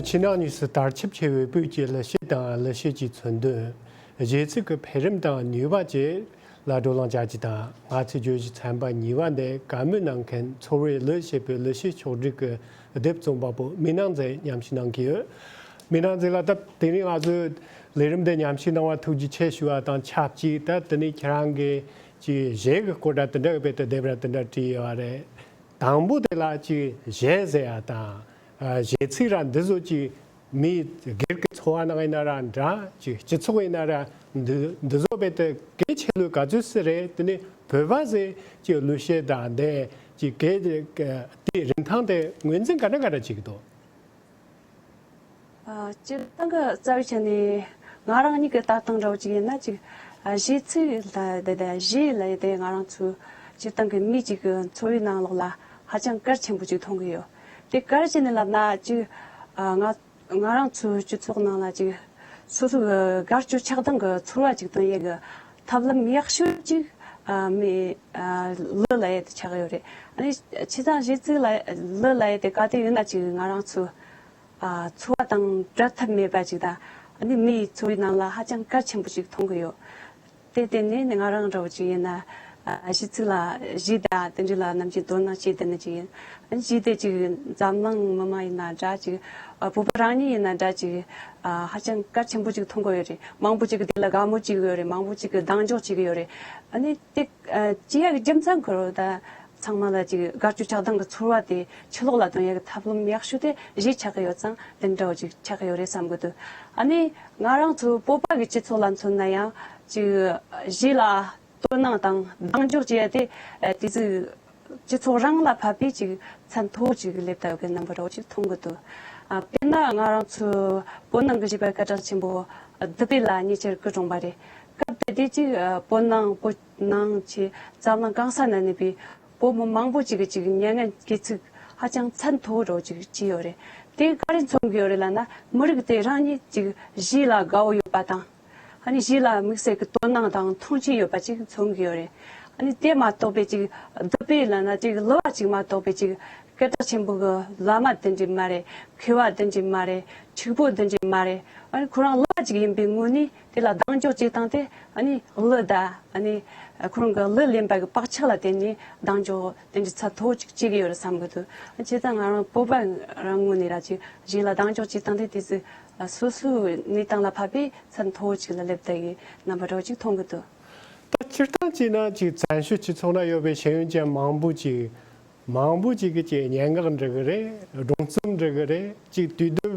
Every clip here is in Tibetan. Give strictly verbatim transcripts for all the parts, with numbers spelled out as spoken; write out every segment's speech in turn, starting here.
ཕྱི་ནང་གཉིས་སུ་དར་ཁྱབ་ཆེ་བའི་བོད་ཀྱི་གླུ་གཞས་དང་གླུ་གཞས་ཀྱི་མཚོན་དོན། གཞས་ཚིག་གི་འཕེལ་རིམ་དང་ནུས་པ་བཅས་ལ་བགྲོ་གླེང་བྱ་རྒྱུ་དང་། ང་ཚོའི་བརྗོད་གཞི་ཚན་པ་གཉིས་པ་འདི་བཀའ་མོལ་གནང་མཁན་ཚོར་བའི་གླུ་ཞེས་པའི་གླུ་གཞས་ཕྱོགས་སྒྲིག་གི་དེབ་རྩོམ་པ་པོ་མི་ནག་མཛེས་མཉམ་ཞུགས་གནང་གི་ཡོད། མི་ནག་མཛེས་ལགས། ད་དེ་རིང་ང་ཚོའི་ལས་རིམ་འདི་མཉམ་ཞུགས་གནང་བར་ཐུགས་རྗེ་ཆེ་ཞུ་བ་དང་ཆབས་ཅིག་ད་དེ་ནས་ཁྱེད་རང་གིས་ཅིག་གཞས་ཀྱི་སྐོར་དང་དེ་འདྲ་གི་དཔེ་དེ་དེབ་ར་དེ་འདྲ་བྲིས་ཡོད་རེད། དང་པོ་དེ་ལ་ཅིག་གཞས་ཟེར་ཡ་དང་། ཨ། གཞས་ཚིག་ར་འདི་ཚོ་ཅིག་མི་སྒེར་གྱི་འཚོ་བ་ནང་ཡིན་ན་ར་འདྲ། ཅིག་སྤྱི་ཚོགས་ཡིན་ན་ར་འདི་འདི་ཚོ་དཔེ་དེ་གལ་ཆེ་ལོས་ག་ཚོད་སི་རེད། དེ་ནས་བོད་པ་ཟེར་ཅིག་གླུ་གཞས་དང་འདི་ཅིག་གལ་དེ་རིན་ཐང་དེ་ངོས་འཛིན་ག་འདྲ་ག་འདྲ་བྱེད་ཀྱི་འདུག་ཨ། སྤྱིར་བཏང་གི་རྩ་བའི་ཆ་ནས་ང་རང་ཉིད་ཀྱི་ལྟ་སྟངས་འདྲ་བོ་ཅིག་ཡིན་ན་ཅིག་ཨ། གཞས་ཚིག་ལ་དེ་དེ་གཞས་ལ་དེ་ང་རང་ཚོའི་སྤྱིར་བཏང་གི་མི་གཅིག་གི་འཚོ་བའི་ནང་ལོགས་ལ་ཧ་ཅང་གལ་ཆེན་པོ་ཅིག་མཐོང་གི་ཡོད། དེ་གལ་ཆེ་ནི་ལབ་ན་ཅིག་ཨ། ང་ང་རང་ཚོའི་སྤྱི་ཚོགས་ནང་ལ་ཅིག་སོ་སོ་གི་དགའ་སྐྱོ་ཆགས་སྡང་གི་ཚོར་བ་ཅིག་སྟོན་ཡས་གི་ཐབས་ལམ་ཡག་ཤོས་ཅིག་ཨ། མི་ཨ། གླུ་ལ་ཡ་དེ་ཆགས་ཡོད་རེད། ཨ་ནི་བྱས་ཙང་གཞས་ཚིག་ལ་གླུ་ལ་ཡ་དེ་ག་དུས་ཡིན་ན་ཅིག་ང་རང་ཚོ། ཨ། འཚོ་བ་དང་བྲལ་ཐབས་མེད་པ་ཅིག་དང་། ཨ་ནི་མིའི་འཚོ་བའི་ནང་ལ་ཧ་ཅང་གལ་ཆེན་པོ་ཅིག་མཐོང་གི་ཡོད། དེ་བརྟེན་ནས་ང་རང་འདྲ་བོ་ཅིག་ཡིན་ན། ཨ། གཞས་ཚིག་ལ་གཞས་དང་དེ་འདྲ་ལ་ནམ་རྒྱུན་དོ་སྣང་བྱེད་བསྡད་ནི་ཅིག་ཡིན། ཨ་ནི་གཞས་དེ་ཅིག་འཛམ་གླིང་མི་མང་ཡིན་ན་འདྲ་ཅིག་ཨ། བོད་པ་རང་ཉིད་ཡིན་ན་འདྲ་ཅིག་ཨ། ཧ་ཅང་གལ་ཆེན་པོ་ཅིག་མཐོང་གི་ཡོད་རེད། མང་པོ་ཅིག་གིས་དེ་ལ་དགའ་མོས་བྱེད་ཀྱི་ཡོད་རེད། མང་པོ་ཅིག་གིས་གདེང་འཇོག་བྱེད་ཀྱི་ཡོད་རེད། ཨ་ནི་དེ་ཨ། བྱེད་ཡག་གི་རྒྱུ་མཚན་ཁོ་རང་ད། ཚང་མ་ལ་ཅིག་དགའ་སྐྱོ་ཆགས་སྡང་གི་ཚོར་བ་དེ་ཕྱི་ལོགས་ལ་སྟོན་ཡག་གི་ཐབས་ལམ་ཡག་ཤོས་དེ་གཞས་ཆགས་ཀྱི་ཡོད་ཙང་དེ་འདྲ་བོ་ཅིག་ཆགས་ཀྱི་ཡོད་རེད་བསམ་གྱི་འདུག་ཨ་ནི་ང་རང་ཚོ་བོད་པ་གི་སྤྱི་ཚོགས་ལ་མཚོན་ན་ཡང་ཅིག་གཞས་ལ་དོ་སྣང་དང་གདེང་འཇོག་བྱེད་ཡ་དེ་དེ་ཚོ་སྤྱི་ཚོགས་རང་ལ་ཕབ་པའི་ཅིག་ཚད་མཐོ་བོ་ཅིག་སླེབས་བསྡད་ཡོད་གི་རྣམ་པ་འདྲ་བོ་ཅིག་མཐོང་གི་འདུག་ཨ། དཔེར་ན་ང་རང་ཚོ་བོད་ནང་གི་གཞས་པ་སྐད་གྲགས་ཆེན་པོ་བདུད་བྷེ་ལགས་ཉེ་ཆར་སྐུ་གྲོངས་པ་རེད། སྐབས་དེ་དུས་ཅིག་ཨ། བོད་ནང་བོད་ནང་ཆེ་འཛམ་གླིང་གང་ས་ན་གནས་པའི་བོད་མི་མང་པོ་ཅིག་གིས་ཅིག་མྱ་ངན་སྐྱེ་ཚིག་ཧ་ཅང་ཚད་མཐོ་བོ་འདྲ་བོ་ཅིག་བྱས་ཡོད་རེད། དེ་ག་རེ་མཚོན་གྱི་ཡོད་རེད་ལབ་ན་མི་རིགས་དེ་རང་ཉིད་ཅིག་གཞས་ལ་དགའ་བོ་ཡོད་པ་དང་། ཨ་ནི་གཞས་ལ་དམིགས་བསལ་གྱི་དོ་སྣང་དང་མཐོང་ཆེན་ཡོད་པ་ཅིག་མཚོན་གྱི་ཡོད་རེད། ཨ་ནི་དེ་མ་གཏོགས་པའི་ཅིག་བདུད་བྷེ་ལབ་ན་ཅིག་གླུ་བ་ཅིག་མ་གཏོགས་པའི་ཅིག་སྐད་གྲགས་ཆེན་པོ་གི་བླ་མ་དེ་འདྲ་མ་རེད། མཁས་པ་དེ་འདྲ་མ་རེད། ཕྱུག་པོ་དེ་འདྲ་མ་རེད། ཨ་ནི་ཁོ་རང་གླུ་བ་ཅིག་ཡིན་པའི་ངོས་ནས་དེ་ལ་གདེང་འཇོག་བྱེད་སྟངས་དེ་ཨ་ནི་གླུ་དང་ཨ་ནི་ཁོ་རང་གི་གླུ་ལེན་པ་གི་བག་ཆགས་ལ་བརྟེན་ནས་གདེང་འཇོག་དེ་འདྲ་ཚད་མཐོ་བོ་ཅིག་བྱེད་ཀྱི་ཡོད་རེད་བསམ་གྱི་འདུག་བྱས་ཙང་ང་རང་བོད་པ་རང་ངོས་ནས་ར་ཅིག་གཞས་ལ་གདེང་འཇོག་བྱེད་སྟངས་དེ་དེ་ཚོ་སོ་སོའི་གནས་སྟངས་ལ་བབས་པའི་ཚད་མཐོ་བོ་ཅིག་ལ་སླེབས་བསྡད་ཀྱི་རྣམ་པ་འདྲ་བོ་ཅིག་མཐོང་གི་འདུག་ད་སྤྱིར་བཏང་བྱས་ན་ཅིག་བཙན་བྱོལ་སྤྱི་ཚོགས་ན་ཡོད་པའི་ཤེས་ཡོན་ཅན་མང་པོ་ཅིག་མང་པོ་ཅིག་གིས་ཅིག་སྙན་ངག་འབྲི་གི་རེད། སྒྲུང་རྩོམ་འབྲི་གི་རེད། ཅིག་དུས་དེབ་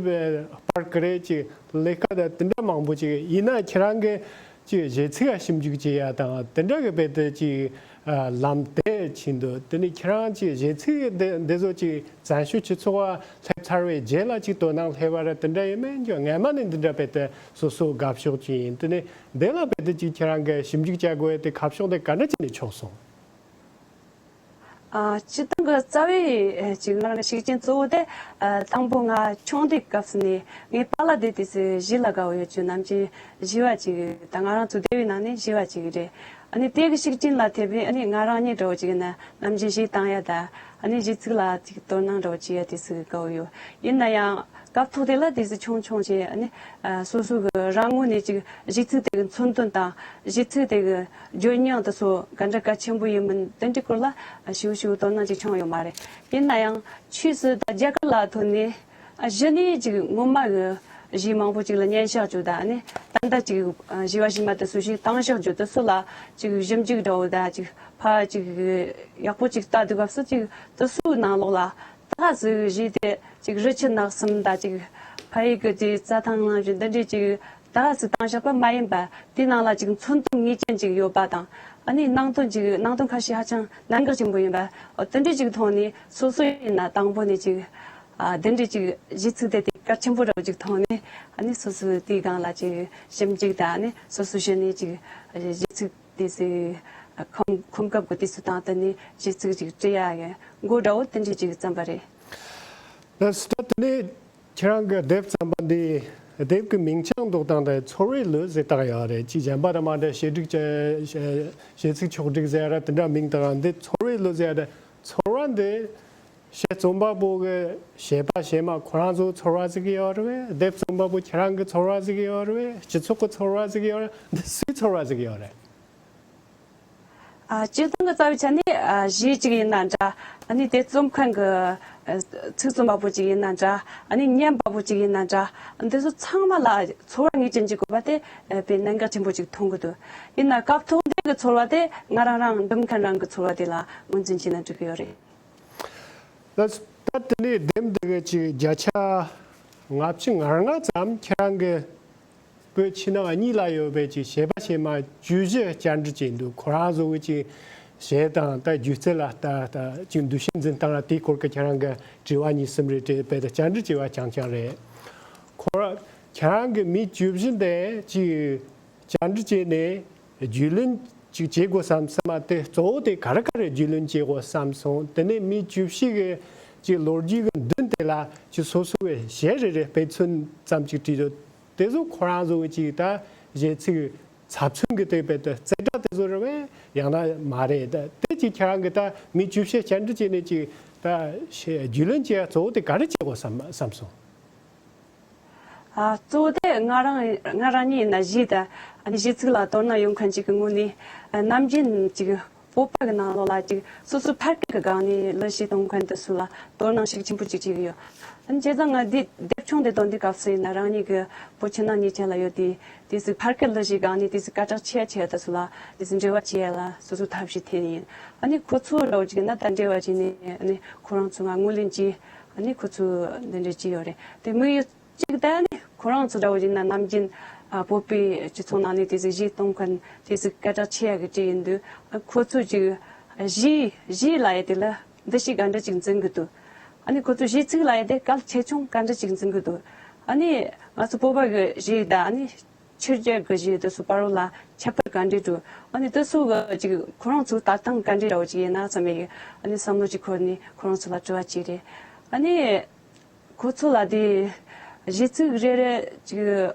སྤར་གི་རེད། ཅིག་ལས་ཀ་དང་དེ་འདྲ་མང་པོ་ཅིག་ཡིན་ན་ཁྱེད་རང་གིས་ཅིག་གཞས་ཚིག་ལ་ཞིབ་འཇུག་བྱེད་ཡ་དང་དེ་འདྲ་གི་དཔེ་དེ་ཅིག་ལམ་དེ་ཕྱིན་འདུག་དེ་ནས་ཁྱེད་རང་ཅིག་གཞས་ཚིག་འདི་འདི་ཚོ་ཅིག་བཙན་བྱོལ་སྤྱི་ཚོགས་ལ་སླེབས་ཚར་བའི་རྗེས་ལ་ཅིག་དོ་སྣང་སླེབས་པ་ར་དེ་འདྲ་ཡོད་མེད་ཀྱང་སྔ་མ་ནས་འདི་འདྲ་དཔེ་དེ་སོ་སོ་དགའ་ཕྱོགས་ཅིག་ཡིན། དེ་ནས་འདི་ལ་དཔེ་དེ་ཅིག་ཁྱེད་རང་གིས་ཞིབ་འཇུག་བྱ་དགོས་ཡ་དེ་ཁ་ཕྱོགས་དེ་ག་འདྲ་བྱས་ནས་ཆགས་སོང་། ཨ། སྤྱིར་བཏང་གི་རྩ་བའི་ཨ་ཅིག་ང་རང་གི་ཤུགས་རྐྱེན་གཙོ་བོ་དེ་ཨ་དང་པོ་ང་ཆུང་དུས་སྐབས་སུ་ནས་ངའི་པཱ་ལགས་དེ་དུས་སུ་གཞས་ལ་དགའ་བོ་ཡོད་རྒྱུ་ནམ་རྒྱུན་གཞས་པ་ཅིག་ད་ང་རང་ཚོ་སྡེ་བའི་ནང་ནས་གཞས་པ་ཅིག་རེད། ཨ་ནི་དེ་གི་ཤུགས་རྐྱེན་ལ་ཐེབས་པས་ཨ་ནི་ང་རང་ཉིད་འདྲ་བོ་ཅིག་ཡིན་ན་ནམ་རྒྱུན་གཞས་བཏང་ཡ་ད་ཨ་ནི་གཞས་ཚིག་ལ་ཅིག་དོ་སྣང་འདྲ་བོ་བྱེད་ཡ་དུས་སུ་དགའ་བོ་ཡོད། ཡིན་ན་ཡང་སྐབས་ཐོག་དེ་ལ་དུས་སུ་ཆུང་ཆུང་བྱས་ཨ་ནི་ཨ་སོ་སོ་གི་རང་ངོས་ནས་ཅིག་གཞས་ཚིག་དེ་གི་མཚོན་དོན་དང་གཞས་ཚིག་དེ་གི་བརྗོད་སྙིང་དེ་ཚོ་ག་འདྲ་གལ་ཆེན་པོ་ཡིན་མིན་དེ་འདྲའི་སྐོར་ལ་ཞིབ་ཞིབ་དོ་སྣང་ཅིག་བྱུང་ཡོད་མ་རེད། ཡིན་ན་ཡང་ཕྱིས་སུ་ད་རྒྱ་གར་ལ་ཐོན་ནས་ཨ་གཞི་ནས་ཅིག་སྔོན་མ་གི་གཞས་མང་པོ་ཅིག་ལ་ཉན་བཞག་རྒྱུ་དང་ནི་ད་ལྟ་ཅིག་གཞས་པ་གཞས་མ་དེ་ཚོ་ཞིག་བཏང་བཞག་རྒྱུ་དེ་ཚོ་ལ་ཅིག་ཞིབ་འཇུག་འདྲ་བོ་དང་ཅིག་ཕར་ཅིག་ཡག་པོ་ཅིག་ལྟ་དུས་སྐབས་སུ་ཅིག་དེ་ཚོའི་ནང་ལོགས་ལ་ད་ག་ཟིག་གཞས་དེ་ཅིག་རི་ཆུ་ནགས་གསུམ་དང་ཅིག་ཕ་ཡུལ་གི་དེ་རྩྭ་ཐང་ནང་བཞིན་འདི་འདྲའི་ཅིག་ད་ག་ཟིག་བཏང་བཞག་པ་མ་ཡིན་པ་དེའི་ནང་ལ་ཅིག་མཚོན་དོན་ངེས་ཅན་ཅིག་ཡོད་པ་དང་ཨ་ནི་ནང་དོན་ཅིག་ནང་དོན་ཁ་ཤས་ཧ་ཅང་གནད་འགག་ཆེན་པོ་ཡིན་པ་འོ་དེ་འདྲའི་ཅིག་མཐོང་ནས་སོ་སོ་ཡིན་ན་དང་པོ་ནས་ཅིག་ཨ་དེ་འདྲའི་ཅིག་གཞས་ཚིག་དེ་དེ་གལ་ཆེན་པོ་འདྲ་བོ་ཅིག་མཐོང་ནས་ཨ་ནི་སོ་སོ་དེའི་སྒང་ལ་ཅིག་ཞིབ་འཇུག་དང་ཨ་ནི་སོ་སོ་གཞི་ནས་ཅིག་གཞས་ཚིག་དེ་ཚོའི་ཁོམ་ཁོམ་སྐབས་ཀྱི་དུས་སུ་དང་དེ་ནས་གཞས་ཚིག་ཅིག་བྲི་ཡ་ཡི་འགོ་འདྲ་བོ་དེ་འདྲའི་ཅིག་བརྩམས་པ་རེད། ལགས་སོ། ད་དེ་ནས་ཁྱེད་རང་གི་དེབ་བརྩམས་པ་འདི་དེབ་ཀྱི་མིང་བྱང་འདོགས་སྟངས་དེ་ཚོར་བའི་གླུ་ཟེར་བཏགས་ཡོད་རེད། ཅིག་གཞན་པ་དང་མ་འདྲ་བྱེད་སྒྲིག་བྱ་གཞས་ཚིག་ཕྱོགས་སྒྲིག་ཟེར་ཡ་ར་དེ་འདྲ་མིང་བཏགས་འདི་ཚོར་བའི་གླུ་ཟེར་ཡ་དེ་ཚོར་བ་འདི། གཞས་རྩོམ་པ་པོ་གི་གཞས་པ་གཞས་མ་ཁོ་རང་ཚོ་ཚོར་བ་ཟིག་ཡོད་རེད་པས། དེབ་རྩོམ་པ་པོ་ཁྱེད་རང་གི་ཚོར་བ་ཟིག་ཡོད་རེད་པས། སྤྱི་ཚོགས་ཀྱི་ཚོར་བ་ཟིག་ཡོད་རེད། འདི་སུའི་ཚོར་བ་ཟིག་ཡོད་རེད། ཨ། སྤྱིར་བཏང་གི་རྩ་བའི་ཆ་ནས། ཨ། གཞས་གཅིག་ཡིན་ན་འདྲ། ཨ་ནི་དེ་རྩོམ་མཁན་གྱི། ཨ། ཚིག་རྩོམ་པ་པོ་གཅིག་ཡིན་ན་འདྲ། ཨ་ནི་ཉན་པ་པོ་གཅིག་ཡིན་ན་འདྲ། འདི་ཚོ་ཚང་མ་ལ་ཚོར་བ་ངེས་ཅན་གྱི་དགོས་པ་དེ། ཨ། དཔེ་གནད་འགག་ཆེན་པོ་གཅིག་མཐོང་གི་འདུག་ཡིན་ན་སྐབས་ཐོག་འདི་གི་ཚོར་བ་དེ་ང་རང་རང་འདེམས་མཁན་རང་གི་ཚོར་བ་དེ་ལ་ངོས་འཛིན་བྱས་ན་འགྲིག་གི་ཡོད་རེད། ད་ད་དེ་ནས་དེབ་འདི་གི་ཅིག་བརྒྱ་ཆ་ལྔ་བཅུ་ང་ལྔ་ཙམ་ཁྱེད་རང་གི་བོད་ཕྱི་ནང་གཉིས་ལ་ཡོད་པའི་ཅིག་གཞས་པ་གཞས་མ་བཅུ་བཞི་བཅར་འདྲི་བྱས་འདུག་ཁོ་རང་ཚོ་གི་ཅིག་གཞས་དང་ད་སྒྱུ་རྩལ་ལ་ལྟ་ལྟ་ཅིག་འདུ་ཤེས་འཛིན་སྟངས་ལ་དེའི་སྐོར་གྱི་ཁྱེད་རང་གི་དྲི་བ་གཉིས་གསུམ་རེ་དྲིས་པས། ད་བཅར་འདྲི་བྱས་པ་རྐྱང་རྐྱང་རེད། ཁོ་རང་ཁྱེད་རང་གི་མི་བཅུ་བཞི་འདི་ཅིག་བཅར་འདྲི་བྱས་ནས་རྒྱུས་ལོན་ཅིག་བྱེད་དགོས་བསམ་སེམས་མ་དེ་གཙོ་བོ་དེ་ག་རེ་ག་རེ་རྒྱུས་ལོན་བྱེད་དགོས་བསམ་སོང་། དེ་ནས་མི་བཅུ་བཞི་གི་ཅིག་ལོ་རྒྱུས་ཀྱི་མདུན་དེ་ལ་ཅིག་སོ་སོ་གི་གཞས་རེ་རེ་དཔེ་མཚོན་ཙམ་ཅིག་བྲིས་འདུག་དེ་ཚོ་ཁོ་རང་ཚོ་གི་ཅིག་ད་གཞས་ཚིག་ཚབ་མཚོན་གྱི་དེ་བས་ད་རྩེ་གྲ་དེ་ཚོ་རེད་པས། ཡང་ན་མ་རེད། ད་དེ་ཅིག་ཁྱེད་རང་གི་ད་མི་བཅུ་བཞི་བཅར་འདྲི་བྱས་ནས་ཅིག་ད་གཞས་རྒྱུས་ལོན་བྱེད་ཡ་གཙོ་བོ་དེ་ག་རེ་བྱེད་དགོས་བསམ་བསམ་སོང་། ཨ། གཙོ་བོ་དེ་ང་རང་ང་རང་ཉིད་ཡིན་ན་གཞས་དང་། ཨ་ནི་གཞས་ཚིག་ལ་དོ་སྣང་ཡོད་མཁན་ཅིག་གི་ངོས་ནས། ཨ། ནམ་རྒྱུན་ཅིག་བོད་པ་གི་ནང་ལོགས་ལ་ཅིག་སོ་སོའི་ཕ་སྐད་ཀྱི་སྒང་ནས་གླུ་གཞས་གཏོང་མཁན་དེ་ཚོ་ལ་དོ་སྣང་ཤུགས་ཆེན་པོ་ཅིག་བྱེད་ཀྱི་ཡོད། ཨ་ནི་བྱས་ཙང་ང་འདི་དེབ་ཆུང་དེ་འདོན་དུས་སྐབས་སུ་ཡིན་ན་རང་ཉིད་ཀྱི་བོད་ཕྱི་ནང་གཉིས་ཆ་ལ་ཡོད་དེ། དེ་ཚོའི་ཕ་སྐད་གླུ་གཞས་སྒང་ནས་དེ་ཚོའི་སྐད་གྲགས་ཆེ་ཆེ་དེ་ཚོ་ལ་དེ་ཚོའི་འབྲེལ་བ་བྱེད་ཡ་ལ་སོ་སོའི་ཐབས་ཤེས་འཐེན་ཡིན། ཨ་ནི་ཁོ་ཚོ་འདྲ་བོ་ཅིག་ཡིན་ན་ད་འབྲེལ་བ་བྱས་ནས། ཨ་ནི་ཁོ་རང་ཚོ་ང་ངོས་ལེན་གྱིས། ཨ་ནི་ཁོ་ཚོ་འདི་འདྲ་བྱས་ཡོད་རེད། དེ་དམིགས་ཡུལ་གཅིག་ད་ནི་ཁོ་རང་ཚོ་འདྲ་བོ་ཡིན་ན་ནམ་རྒྱུན། ཨ། བོད་པའི་སྤྱི་ཚོགས་ནང་ནས་དེ་ཚོ་གཞས་གཏོང་མཁན་དེ་ཚོ་སྐད་གྲགས་ཆེ་ཡ་གི་གྲས་ཡིན་དུས། ཨ། ཁོ་ཚོ་ཅིག་གཞས་གཞས་ལབ་ཡ་དེ་ལ་འདུ་ཤེས་ག་འདྲ་ཅིག་འཛིན་གི་འདུག་ཨ་ནི་ཁོ་ཚོ་གཞས་ཚིག་ལབ་ཡ་དེ་གལ་ཆེ་ཆུང་ག་འདྲ་ཅིག་འཛིན་གི་འདུག་ཨ་ནི་ང་ཚོ་བོད་པ་གི་གཞས་དང་། ཨ་ནི་ཕྱི་རྒྱལ་གི་གཞས་དེ་ཚོ་བར་ལ་ཁྱད་པར་ག་འདྲ་འདུག་ཨ་ནི་དེ་ཚོ་གི་ཅིག་ཁོ་རང་ཚོ་ལྟ་སྟངས་ག་འདྲ་འདྲ་བོ་ཅིག་ཡིན་ན་བསམ་ཡ་གི། ཨ་ནི་བསམ་བློ་ཅིག་འཁོར་ནས་ཁོ་རང་ཚོ་ལ་དྲི་བ་བྱས་རེད། ཨ་ནི། ཁོ་ཚོ་ལ་དེ་གཞས་ཚིག་རེ་རེ་ཅིག་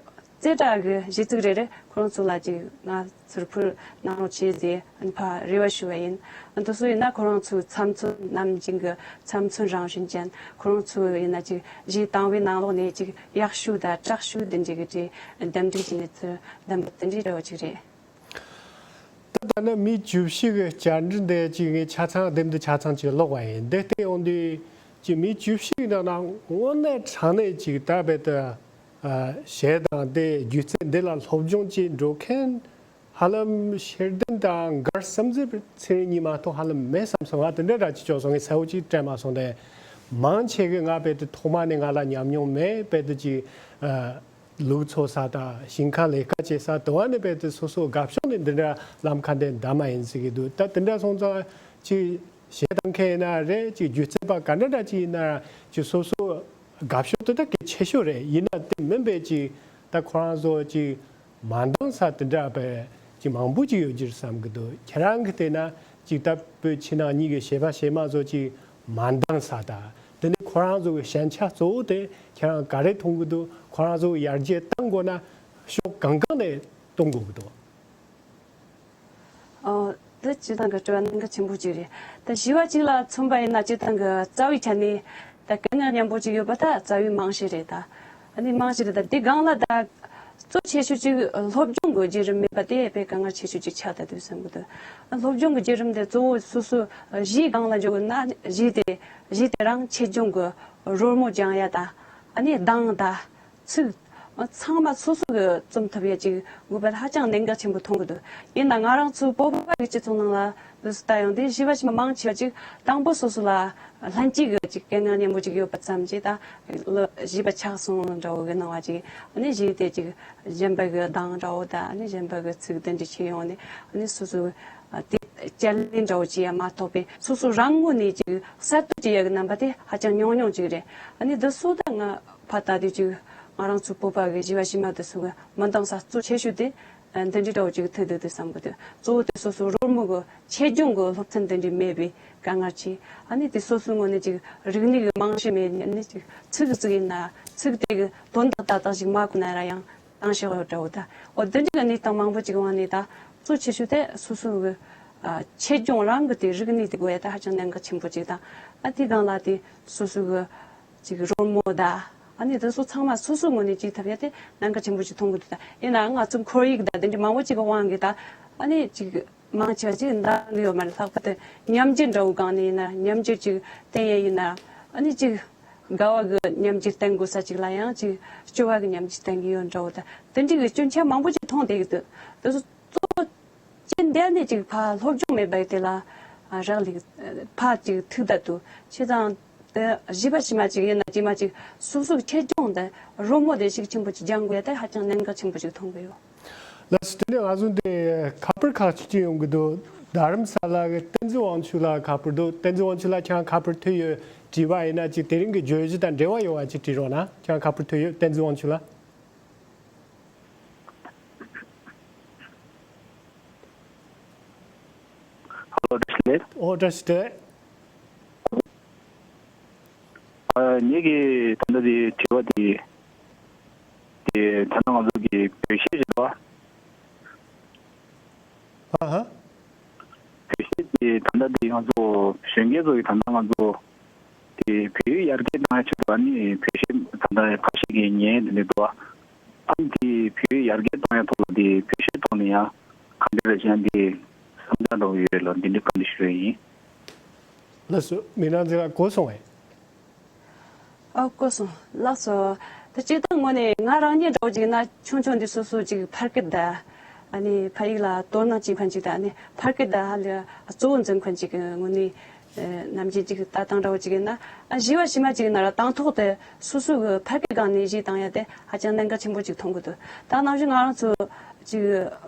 རྩེ་གྲས་ཀྱི་གཞས་ཚིག་རེ་རེ་ཁོ་རང་ཚོ་ལ་ཅིག་ང་ཚོར་ཕུལ་གནང་རོགས་བྱེད་ཟེར་ཕར་རེ་བ་ཞུ་བ་ཡིན། འདི་ཚོ་ཡིན་ན་ཁོ་རང་ཚོའི་ཚབ་མཚོན། ནམ་རྒྱུན་གྱི་ཚབ་མཚོན་རང་བཞིན་ཅན། ཁོ་རང་ཚོ་ཡིན་ན་ཅིག་གཞས་བཏང་བའི་ནང་ལོགས་ནས་ཅིག་ཡག་ཤོས་དང་དྲག་ཤོས་དེ་འདྲ་གི་གྲས་འདེམས་སྒྲིག་བྱས་ནས་ཚུར་འདེམས་པ་དེ་འདྲའི་འདྲ་བོ་ཅིག་རེད། ད་ལྟ་ནི་མི་བཅུ་བཞི་གི་བཅར་འདྲི་འདི་ཅིག་ངས་ཆ་ཚང་དེབ་འདི་ཆ་ཚང་ཅིག་ཀློག་པ་ཡིན། འདི་བལྟས་ཡོང་དུས་ཅིག་མི་བཅུ་བཞི་གི་ནང་ན་དངོས་གནས་དྲང་གནས་ཅིག་ད་རྦད་དེ། ཨ། གཞས་དང་དེ་སྒྱུ་རྩལ་འདི་ལ་སློབ་སྦྱོང་བྱེད་འགྲོ་མཁན་ཧ་ལམ་ཤེར་ལྡན་དང་མགར་བསམ་གཟས་ཚེ་རིང་གཉིས་མ་གཏོགས་ཧ་ལམ་མེད་བསམ་སོང་། ང་དེ་འདྲ་འདྲ་ཅིག་བྱུང་སོང་། ངས་གསལ་པོ་ཅིག་དྲན་མ་སོང་། དེ་མང་ཆེ་གི་ང་རྦད་དེ་ཐོག་མ་ནས་ང་ལ་ཉམས་མྱོང་མེད། རྦད་དེ་ཅིག་ཨ། ལུག་འཚོ་ས་དང་ཞིང་ཁ་ལས་ཀ་བྱེད་ས་དེ་བ་ནས་རྦད་དེ་སོ་སོ་དགའ་ཕྱོགས་ནས་འདི་འདྲ་ལམ་ཁ་འདི་བདམས་པ་ཡིན་ཟེར་གྱི་འདུག་ད་དེ་འདྲ་སོང་ཙང་ཅིག་གཞས་གཏོང་མཁན་ཡིན་ན་རེད། ཅིག་སྒྱུ་རྩལ་པ་ག་འདྲ་འདྲ་ཅིག་ཡིན་ན་ཅིག་སོ་སོ་དགའ་ཕྱོགས་དེ་ད་གལ་ཆེ་ཤོས་རེད། ཡིན་ན་དེ་མིན་པའི་ཅིག་ད་ཁོ་རང་ཚོ་ཅིག་མ་འདང་ས་དེ་འདྲ་བས་ཅིག་མང་པོ་ཅིག་ཡོད་རྒྱུ་རེད་བསམ་གྱི་འདུག་ཁྱེད་རང་གིས་བལྟས་ན་ཅིག་ད་བོད་ཕྱི་ནང་གཉིས་ཀྱི་གཞས་པ་གཞས་མ་ཚོ་ཅིག་མ་འདང་ས་དང་། དེ་ནས་ཁོ་རང་ཚོ་གི་ཞན་ཆ་གཙོ་བོ་དེ་ཁྱེད་རང་ག་རེ་མཐོང་གི་འདུག་ཁོ་རང་ཚོ་གི་ཡར་རྒྱས་གཏང་དགོས་ན་ཕྱོགས་གང་གང་ནས་གཏོང་དགོས་ཀྱི་འདུག་ཨོ། དེ་སྤྱིར་བཏང་གི་དྲི་བ་གནད་འགག་ཆེན་པོ་ཅིག་རེད། ད་གཞས་པ་གཅིག་ལ་མཚོན་པ་ཡིན་ན་སྤྱིར་བཏང་གི་རྩ་བའི་ཆ་ནས་ད་དཀའ་ངལ་མཉམ་པོ་ཅིག་ཡོད་པ་ད་རྩ་བའི་རྨང་གཞི་རེད་ད། ཨ་ནི་རྨང་གཞི་རེད་ད། དེ་སྒང་ལ་ད་གཙོ་ཆེ་ཤོས་ཅིག་སློབ་སྦྱོང་གི་བརྒྱུད་རིམ་མེད་པ་དེ་དཔེ་དཀའ་ངལ་ཆེ་ཤོས་ཅིག་ཆགས་བསྡད་འདུག་བསམ་གི་འདུག་སློབ་སྦྱོང་གི་བརྒྱུད་རིམ་དེ་གཙོ་བོ་སོ་སོ་གཞས་སྒང་ལ་འཇོག་དགོས་ན་གཞས་དེ་གཞས་དེ་རང་ཆེད་སྦྱོང་གི་རོལ་མོ་སྦྱང་ཡ་ད། ཨ་ནི་གདངས་ད། ཚིག་ཚང་མ་སོ་སོ་གིས་རྩོམ་ཐུབ་ཡ་ཅིག་དགོས་པ་ཧ་ཅང་གནད་འགག་ཆེན་པོ་མཐོང་གི་འདུག་ཡིན་ན་ང་རང་ཚོའི་བོད་པ་གི་སྤྱི་ཚོགས་ནང་ལ་འདུག་སེ་ལྟ་ཡོང་དུས་གཞས་པ་གཞས་མ་མང་ཆེ་བ་ཅིག་དང་པོ་སོ་སོ་ལ་ལྷན་སྐྱེས་ཀྱི་ཅིག་དཀའ་ངལ་མཉམ་པོ་ཅིག་ཡོད་པ་ཙམ་གྱིས་ད་གཞས་པ་ཆགས་སོང་འདྲ་བོ་གི་སྣང་བ་ཅིག་ཨ་ནི་གཞས་དེ་ཅིག་གཞན་པ་གི་གདངས་འདྲ་བོ་དང་ཨ་ནི་གཞན་པ་གི་ཚིག་དེ་འདྲ་བྱས་ཡོང་ནས་ཨ་ནི་སོ་སོ་དེ་དཔྱད་ལེན་འདྲ་བོ་བྱས་ཡ་མ་གཏོགས་པའི་སོ་སོ་རང་ངོས་ནས་ཅིག་གསར་གཏོད་བྱེད་ཡ་གི་རྣམ་པ་དེ་ཧ་ཅང་ཉུང་ཉུང་ཅིག་རེད། ཨ་ནི་འདི་སོ་ད་ང་ཕར་ལྟ་དུས་ཅིག་ང་རང་ཚོ་བོད་པ་གི་གཞས་པ་གཞས་མ་དེ་ཚོ་གི་མི་འདང་ས་གཙོ་ཆེ་ཤོས་དེ་འདི་འདྲའི་འདྲ་བོ་ཅིག་ཐུག་འདུག་དེ་བསམ་གི་འདུག་གཙོ་བོ་དེ་སོ་སོ་རོལ་མོ་གི་ཆེད་སྦྱོང་གི་སློབ་ཚན་དེ་འདྲའི་མེད་པའི་དཀའ་ངལ་ཆེ། ཨ་ནི་དེ་སོ་སོའི་ངོས་ནས་ཅིག་རིག་གནས་ཀྱི་རྨང་གཞི་མེད་ནས་ཨ་ནི་ཅིག་ཚིག་ཅིག་ཡིན་ན་ཚིག་དེ་གི་དོན་དག་ཏག་ཏག་ཅིག་མ་གོ་ན་ར་ཡང་བཏང་ཤེས་ཡོད་འདྲ་བོ་ད། འོ་དེ་འདྲའི་གནས་སྟངས་མང་པོ་ཅིག་འོང་ནས་ད་གཙོ་ཆེ་ཤོས་དེ་སོ་སོ་གི་ ཨ་ཆེད་སྦྱོང་རང་གི་དེ་རིག་གནས་དེ་དགོས་ཡ་ད་ཧ་ཅང་གནད་འགག་ཆེན་པོ་ཅིག་དང་། ཨ་དེ་སྒང་ལ་དེ་སོ་སོ་གི་ཅིག་རོལ་མོ་ད་ཨ་ནི་དེ་ཚོ་ཚང་མ་སོ་སོའི་ངོས་ནས་ཅིག་ཐུབ་ཡ་དེ་གནད་འགག་ཆེན་པོ་ཅིག་མཐོང་གི་འདུག་ད་ཡིན་ནའང་ང་ཚོ་ཁོར་ཡུག་ད་དེ་འདྲ་མང་པོ་ཅིག་གི་དབང་གིས་ད་ཨ་ནི་ཅིག་མང་ཆེ་བ་ཅིག་འདང་གི་ཡོད་མ་རེད། ལྷག་པར་དུ་ཉམས་འགྱུར་འདྲ་བོ་སྒང་ནས་ཡིན་ན་ཉམས་འགྱུར་ཅིག་བསྟན་ཡ་ཡིན་ན་ཨ་ནི་ཅིག་དགའ་བ་གི་ཉམས་འགྱུར་བསྟན་དགོས་ས་ཅིག་ལ་ཡང་ཅིག་སྐྱོ་བ་གི་ཉམས་འགྱུར་བསྟན་གི་ཡོད་འདྲ་བོ་ད་དེ་འདྲ་གི་སྐྱོན་ཆ་མང་པོ་ཅིག་མཐོང་བསྡད་གི་འདུག་དེ་ཚོ་གཙོ་བོ་ཅི་འདྲ་ནས་ཅིག་ཕར་སློབ་སྦྱོང་མེད་པ་དེ་ལ་རག་ལས་ཕར་ཅིག་ཐུག་ད་དུ་བྱས་ཙང་དེ་གཞས་པ་ཕྱི་མ་ཅིག་ཡིན་ན་ཅིག་མ་ཅིག་སོ་སོ་གི་ཆེད་སྦྱོང་དེ་རོལ་མོ་དེ་ཤུགས་ཆེན་པོ་ཅིག་སྦྱང་དགོས་ཡ་དེ་ཧ་ཅང་གནད་འགག་ཆེན་པོ་ཅིག་མཐོང་གི་ཡོད། ལགས་སོ། དེ་ནས་ང་ཚོ་འདི་ཁ་པར་ཁག་ཅིག་ཅིག་ཡོང་གི་འདུག་རྡ་རམ་ས་ལ་གི་བསྟན་འཛིན་དབང་ཕྱུག་ལགས་ཁ་པར་འདུག་བསྟན་འཛིན་དབང་ཕྱུག་ལགས་ཁྱེད་རང་ཁ་པར་ཐོས་ཡོད། དྲི་བ་ཡིན་ན་ཅིག་དེ་རིང་གི་བརྗོད་གཞི་དང་འབྲེལ་བ་ཡོད་པ་ཅིག་དྲི་རོགས་གནང་། ཁྱེད་རང་ཁ་པར་ཐོས་ཡོད། བསྟན་འཛིན་དབང་ཕྱུག་ལགས། ཧ་ལོ། བཀྲ་ཤིས་བདེ་ལེགས། ཨོ་བཀྲ་ཤིས་བདེ་ལེགས། ཨ་ངེད་ཀྱི་ད་ལྟ་དེ་དྲི་བ་དེ་དེ་ད་ལྟ་ང་ཚོ་གི་བོད་གཞས་རེད་པ། ཨ་ཧ། བོད་གཞས་དེ་ད་ལྟ་དེ་ང་ཚོ་གཞོན་སྐྱེས་ཚོ་གི་ད་ལྟ་ང་ཚོ་དེ་བོད་ཡིག་ཡར་རྒྱས་གཏོང་ཡ་ཆེད་དུ་ཨ་ནི་བོད་གཞས་ད་ལྟ་ཁ་ཤས་ཀྱིས་ཉན་དེ་འདྲ་འདུག་པ། ཨ་ནི་དེ་བོད་ཡིག་ཡར་རྒྱས་གཏོང་ཡ་ཐོག་ལ་དེ་བོད་གཞས་ཐོག་ནས་ཡང་ག་འདྲ་རེད་ཅེ་ན་དེ་བསམ་འཆར་འདྲ་བོ་ཡོད་ལ་འདི་འདྲ་བཀའ་འདྲི་ཞུ་ཡ་ཡིན། ལགས་སོ། མི་རང་འཛིན་ལ་གོ་སོང་ངས། ཨ་གོ་སོང་། ལགས་སོ། ད་སྤྱིར་བཏང་ངོས་ནས་ང་རང་ཉིད་འདྲ་བོ་ཅིག་ཡིན་ན་ཆུང་ཆུང་འདི་སོ་སོ་ཅིག་ཕ་སྐད་ད་ཨ་ནི་ཕ་ཡིག་ལ་དོ་སྣང་བྱེད་མཁན་ཅིག་ད་ཨ་ནི་ཕ་སྐད་ད་ཧ་ལས་གཙོ་བོ་འཛིན་མཁན་ཅིག་གི་ངོས་ནས་ནམ་རྒྱུན་ཅིག་ལྟ་སྟངས་འདྲ་བོ་ཅིག་ཡིན་ན། ཨ་གཞས་པ་ཕྱི་མ་ཅིག་ཡིན་ན་ར་དང་ཐོག་ཏུ་སོ་སོ་གི་ཕ་སྐད་སྒང་ནས་གཞས་བཏང་ཡ་དེ་ཧ་ཅང་གནད་འགག་ཆེན་པོ་ཅིག་མཐོང་གི་འདུག་ད་ནང་བཞིན་ང་རང་ཚོ་ཅིག་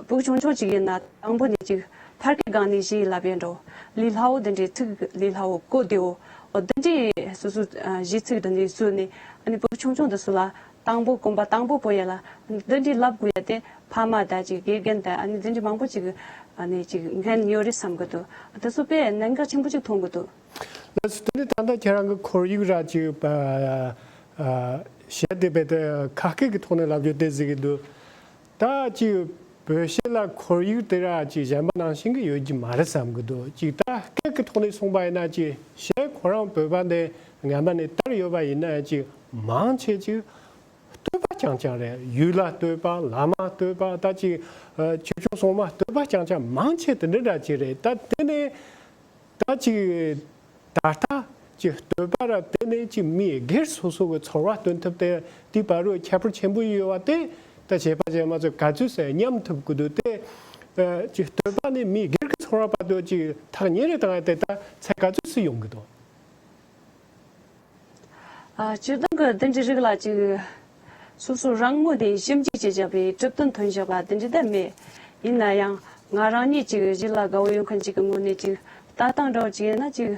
ཕྲུ་གུ་ཆུང་ཆུང་ཅིག་ཡིན་ན་དང་པོ་ནས་ཅིག་ཕ་སྐད་སྒང་ནས་གཞས་ལབ་ཡ་འདྲ་བོ། ལས་སླ་བོ་འདི་འདྲའི་ཚིག་ལས་སླ་བོ་གོ་བདེ་བོ། འོ་འདི་འདྲའི་སོ་སོ་ཨ་གཞས་ཚིག་འདི་འདྲའི་བཟོས་ནས་ཨ་ནི་ཕྲུ་གུ་ཆུང་ཆུང་འདི་ཚོ་ལ་དང་པོ་གོམ་པ་དང་པོ་སྤོ་ཡ་ལ་འདི་འདྲའི་ལབ་དགོས་ཡ་དེ་ཕ་མ་དང་ཅིག་དགེ་རྒན་དང་ཨ་ནི་འདི་འདྲའི་མང་པོ་ཅིག་ཨ་ནི་ཅིག་འགན་ཡོད་རེད་བསམ་གི་འདུག་དེ་ཚོ་དཔེ་གནད་འགག་ཆེན་པོ་ཅིག་མཐོང་གི་འདུག་ལགས་སོ། དེ་ནི་ད་ལྟ་ཁྱེད་རང་གི་ཁོར་ཡུག་ར་ཅིག་པ་ཨ་གཞས་དེ་རྦད་དེ་ཁ་སྐད་ཀྱི་ཐོག་ནས་ལབ་རྒྱུ་དེ་ཟེར་གི་འདུག་ད་ཅིག་བོད་གཞས་ལ་ཁོར་ཡུག་དེ་ར་ཅིག་གཞན་པ་ནང་བཞིན་གྱི་ཡོད་ཀྱི་མ་རེད་བསམ་གྱི་འདུག་ཅིག་ད་སྐད་ཀྱི་ཐོག་ནས་གསུངས་པ་ཡིན་ན་ཅིག་གཞས་ཁོ་རང་བོད་པ་འདི་སྔ་མ་ནས་དར་ཡོད་པ་ཡིན་ན་ཅིག་མང་ཆེ་ཅིག་བསྟོད་པ་རྐྱང་རྐྱང་རེད། ཡུལ་ལ་བསྟོད་པ། བླ་མ་བསྟོད་པ། ད་ཅིག་ཆོས་སྐྱོང་སྲུང་མ་བསྟོད་པ་རྐྱང་རྐྱང་མང་ཆེ་དེ་འདྲ་འདྲ་ཅིག་རེད། ད་དེ་ནས་ད་ཅིག་ད་ལྟ་ཅིག་བསྟོད་པ་ར་དེ་ནས་ཅིག་མི་སྒེར་སོ་སོ་གི་ཚོར་བ་སྟོན་ཐུབ་དེ་དེ་བར་རུ་ཁྱད་པར་ཆེན་པོ་ཡོད་པ་དེ་ད་གཞས་པ་གཞས་མ་ཚོས་ག་ཚོད་ཟེར་སྙམ་ཐུབ་ཀྱི་འདུག་དེ་ཅིག་བསྟོད་པ་ནི་མི་སྒེར་གྱི་ཚོར་བ་བར་དུ་ཅིག་ཐག་ཉེ་རུ་བཏང་ཡ་དེ་ད་ཚད་ག་ཚོད་སུ་ཡོང་གི་འདུག་ཨ་སྤྱིར་བཏང་གི་དེ་འདྲའི་རིགས་ལ་ཅིག་སོ་སོ་རང་ངོས་ནས་ཞིབ་འཇུག་བྱེད་བྱ་བའི་གྲུབ་དོན་ཐོན་བཞག་པ་དེ་འདྲ་ད་མེད། ཡིན་ན་ཡང་ང་རང་ཉིད་ཅིག་གཞས་ལ་དགའ་བོ་ཡོད་མཁན་ཅིག་གི་ངོས་ནས་ཅིག་ལྟ་སྟངས་འདྲ་བོ་ཅིག་ཡིན་ན་ཅིག་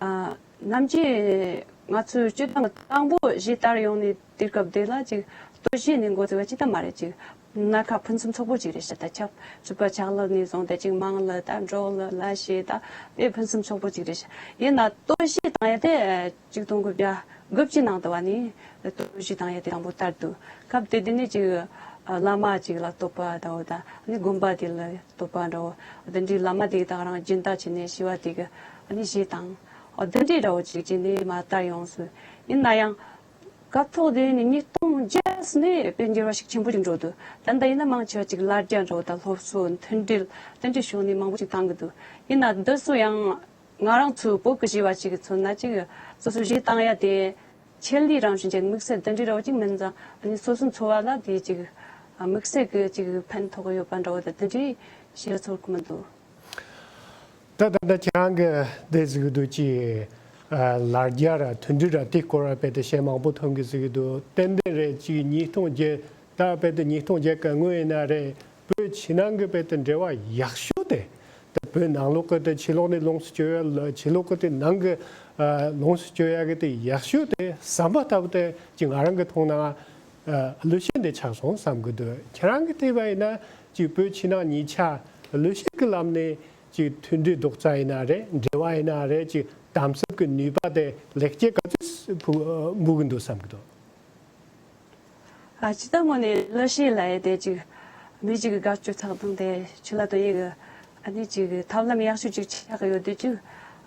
ཨ་ནམ་རྒྱུན་ང་ཚོའི་སྤྱིར་བཏང་གི་དང་པོ་གཞས་དར་ཡོང་ནས་དུས་སྐབས་དེ་ལ་ཅིག་སྟོད་གཞས་ནས་འགོ་བཙུགས་པ་ཅིག་ད་མ་རེད། ཅིག་སྣ་ཁ་ཕུན་སུམ་ཚོགས་པོ་ཅིག་རེད་ཤག་ད་ཆབ་སྲིད་པ་ཆག་ལབ་ནས་བཟུང་སྟེ་ཅིག་དམངས་གླུ་དང་འབྲོག་གླུ་ལ་གཞས་ད་དཔེ་ཕུན་སུམ་ཚོགས་པོ་ཅིག་རེད་ཤག་ཡིན་ན་སྟོད་གཞས་བཏང་ཡ་དེ་གཅིག་སྟོང་དགུ་བརྒྱ་དགུ་བཅུའི་ནང་དུ་བ་ནི་སྟོད་གཞས་བཏང་ཡ་དེ་དང་པོ་དར་འདུག་སྐབས་དེ་དུས་ནས་ཅིག་བླ་མ་ཅིག་ལ་བསྟོད་པ་འདྲ་བོ་དང་ནི་དགོན་པ་དེ་ལ་བསྟོད་པ་འདྲ་བོ། དེ་འདྲའི་བླ་མ་དེ་དང་རང་སྦྱིན་བདག་བྱས་ནས་ཞི་བ་དེ་གི་ནི་གཞས་བཏང་། འོ་དེ་འདྲའི་འདྲ་བོ་ཅིག་བྱས་ནས་མར་དར་ཡོང་སོང་། ཡིན་ན་ཡང་། སྐབས་ཐོག་དེ་ནི་ཉིས་སྟོང་བརྒྱད་ནས་དཔེ་འགྱུར་བ་ཤུགས་ཆེན་པོ་ཞིག་འགྲོ་འདུག་ད་ལྟ་ཡིན་ན་མང་ཆེ་བ་ཅིག་ལ་རྒྱ་འགྲོ་དང་སློབ་གསོ་མཐུན་སྒྲིལ་དེ་འདྲའི་ཕྱོགས་ནས་མང་པོ་ཅིག་བཏང་གི་འདུག་ཡིན་ན་འདི་ཚོ་ཡང་ང་རང་ཚོའི་བོད་ཀྱི་གཞས་པ་ཅིག་མཚོན་ན་ཅིག་སོ་སོ་གཞས་བཏང་ཡ་དེ་ཆེད་ལས་རང་བཞིན་གྱི་དམིགས་བསལ་དེ་འདྲའི་རོགས་ཅིག་མིན་ཙང་ཨ་ནི་སོ་སོའི་འཚོ་བ་ལ་དེ་ཅིག་དམིགས་བསལ་གྱི་ཅིག་ཕན་ཐོགས་ཡོད་པ་འདྲ་བོ་དང་དེ་འདྲའི་གཞས་ཚོར་གི་མི་འདུག་ད་ད་ལྟ་ཁྱེད་རང་གི་འདི་ཟེར་གི་འདུག་ཅི། ལ་རྒྱ་ར་མཐུན་སྒྲིལ་ར་དེ་སྐོར་བ་རྦད་དེ་བཤད་མང་པོ་ཐོན་གི་ཟེར་གི་འདུག་ཏན་ཏན་རེད། ཅིག་ཉིས་སྟོང་བརྒྱད་ད་རྦད་དེ་ཉིས་སྟོང་བརྒྱད་གི་སྔོན་ཡིན་ན་རེད། བོད་ཕྱི་ནང་གི་རྦད་དེ་འབྲེལ་བ་ཡག་ཤོས་དེ་ད་བོད་ནང་ལོགས་གི་དེ་ཕྱི་ལོགས་ནས་ལོངས་སུ་སྤྱོད་ཡ་ལ་ཕྱི་ལོགས་གི་དེ་ནང་གི་ལོངས་སུ་སྤྱོད་ཡ་གི་དེ་ཡག་ཤོས་དེ་ཟམ་པ་ལྟ་བུ་དེ་ཅིག་ང་རང་གི་མཐོང་ན་ལུགས་ཤེས་འདི་ཆགས་སོང་བསམ་གི་འདུག་ཁྱེད་རང་གི་བལྟས་པ་ཡིན་ན་ཅིག་བོད་ཕྱི་ནང་གཉིས་ཆ་ལུགས་ཤེས་ཀྱི་ལམ་ནས་ཅིག་མཐུན་སྒྲིལ་རྡོག་རྩ་ཡིན་ན་རེད། འབྲེལ་བ་ཡིན་ན་རེད། ཅིག་དམ་ཟབ་ཀྱི་ནུས་པ་དེ་ལེགས་སྐྱེས་ག་ཚོད་ཕུ་འབུལ་གི་འདུག་བསམ་གི་འདུག་ཨ་སྤྱིར་བཏང་ངོས་ནས་ལུགས་ཤེས་ལབ་ཡ་དེ་ཅིག་མི་གཅིག་གི་དགའ་སྤྱོད་ཚགས་དང་དེ་ཆུ་ལ་དོན་ཡིན་གི་ ཨ་ནི་ཅིག་ཐབས་ལམ་ཡག་ཤོས་ཅིག་ཆགས་ཀྱི་ཡོད་དུས་ཅིག་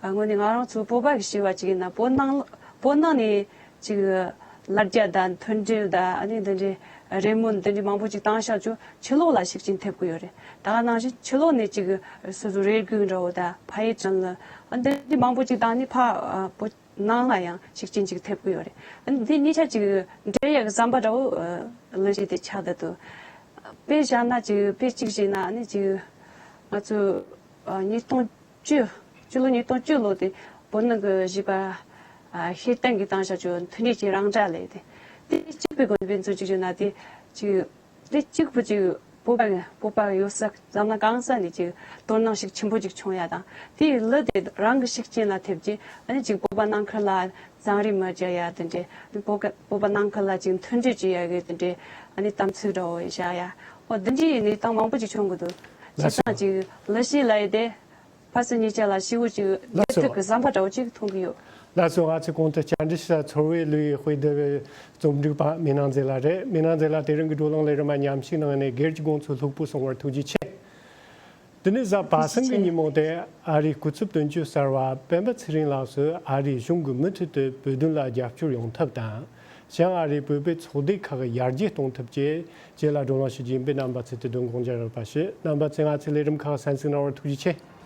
ཨ་དངོས་གནས་ང་རང་ཚོ་བོད་པ་གི་བྱིས་པ་ཅིག་ཡིན་ན་བོད་ནང་བོད་ནང་ནས་ཅིག་ལ་རྒྱ་དང་མཐུན་སྒྲིལ་དང་ཨ་ནི་འདི་འདྲའི་རེ་སྨོན་འདི་འདྲའི་མང་པོ་ཅིག་བཏང་བཞག་ཆོག་ཕྱི་ལོགས་ལ་ཤུགས་རྐྱེན་ཐེབས་ཀྱི་ཡོད་རེད། ད་ག་ནང་བཞིན་ཕྱི་ལོགས་ནས་ཅིག་སོ་སོ་རེ་སྒུག་འདྲ་བོ་དང་ཕ་ཡུལ་ཅན་ལ་ཨ་འདི་འདྲའི་མང་པོ་ཅིག་དང་ནི་ཕ་བོད་ནང་ལ་ཡང་ཤུགས་རྐྱེན་ཅིག་ཐེབས་ཀྱི་ཡོད་རེད། ཨ་ནི་འདི་གཉིས་ཆ་ཅིག་འབྲེལ་ཡག་གི་བསམ་པ་འདྲ་བོ་ལ་ཞིག་དེ་ཆགས་བསྡད་འདུག་དཔེ་བཞག་ན་ཅིག་དཔེ་གཅིག་བྱས་ན་ཨ་ནི་ཅིག་ང་ཚོ་ཉིས་སྟོང་བཅུ་སྤྱི་ལོ་ཉིས་སྟོང་བཅུ་ལོ་དེ་བོད་ནང་གི་བྱིས་པ་ཤེས་ལྡན་གྱི་བཏང་བཞག་ཆོག་མཐུན་སྒྲིལ་གྱི་རང་འཇགས་ལས་དེ་དེ་གཅིག་པའི་དགོན་པའི་ཚོ་གཅིག་བྱས་ན་དེ་ཅིག་དེ་གཅིག་པུ་ཅིག་བོད་པ་བོད་པ་ཡོད་ས་འཛམ་གླིང་གང་ས་ནས་ཅིག་དོ་སྣང་ཞིག་ཆེན་པོ་ཅིག་བྱུང་ཡ་དང་དེའི་ལི་དེ་རང་གི་ཤུགས་རྐྱེན་ལ་ཐེབས་ཀྱི་ཨ་ནི་ཅིག་བོད་པ་ནང་ཁུལ་ལ་བཙན་རིས་མི་བྱེད་ཡ་དེ་འདྲས་བོད་ཀ་བོད་པ་ནང་ཁུལ་ལ་ཅིག་མཐུན་སྒྲིལ་བྱེད་ཡ་གི་དེ་འདྲས་ཨ་ནི་གཏམ་ཚིག་འདྲ་བོ་བཞག་ཡ་ཨོ་དེ་འདྲས་ཡིན་ནས་སྟངས་མང་པོ་ཅིག་བྱུང་གི་འདུག་ལགས་བྱས་སོ། ཙང་ཅིག་ལི་ཤི་ལ་ཡི་དེ། ཕ་སི་གཉིས་ཆ་ལ་ཤི་བོ་ཅིག་ལགས་སོ། བདེ་ཐུག་གི་བསམ་པ་འདྲ་བོ་ཅིག་མཐོང་གི་ཡོད། ལགས་སོ། ང་ཚོའི་གོང་དུ་བཅར་འདྲི་ཞུ་ས་ཚོར་བའི་ལུས་ཡི་དཔེ་དེབ་རྩོམ་སྒྲིག་པ་མི་ནང་མཛེས་ལགས་རེད། མི་ནང་མཛེས་ལགས་དེ་རིང་གི་བགྲོ་གླེང་ལས་རིམ་མ་མཉམ་ཞུགས་གནང་ནས་སྒེར་གྱི་དགོངས་ཚུལ་ལྷུག་པོ་གསུང་བར་ཐུགས་རྗེ་ཆེ། འདི་ནི་གཟའ་པ་སངས་ཀྱི་ཉིན་མོ་སྟེ་ཨ་རིའི་སྐུ་ཚབ་དོན་གཅོད་གསར་བ་སྤེན་པ་ཚེ་རིང་ལགས་སུ་ཨ་རིའི་གཞུང་གི་མུ་མཐུད་དུ་བོད་དོན་ལ་རྒྱབ་སྐྱོར་ཡོང་ཐབས་དང་། བྱང་ཨ་རིའི་བོད་པའི་ཚོགས་སྡེ་ཁག་ཡར་རྒྱས་གཏོང་ཐབས་བཅས་རྗེས་ལ་བགྲོ་གླེང་ཞུ་རྒྱུ་ཡིན་པས་རྣམ་པ་ཚོས་དུས་དང་དགོངས་འཇགས་རོགས་པ་ཞུ། རྣམ་པ་ཚོས་ང་ཚོའི་ལས་རིམ་ཁག་གསན་གཟིགས་གནང་བར་ཐུགས་རྗེ་ཆེ།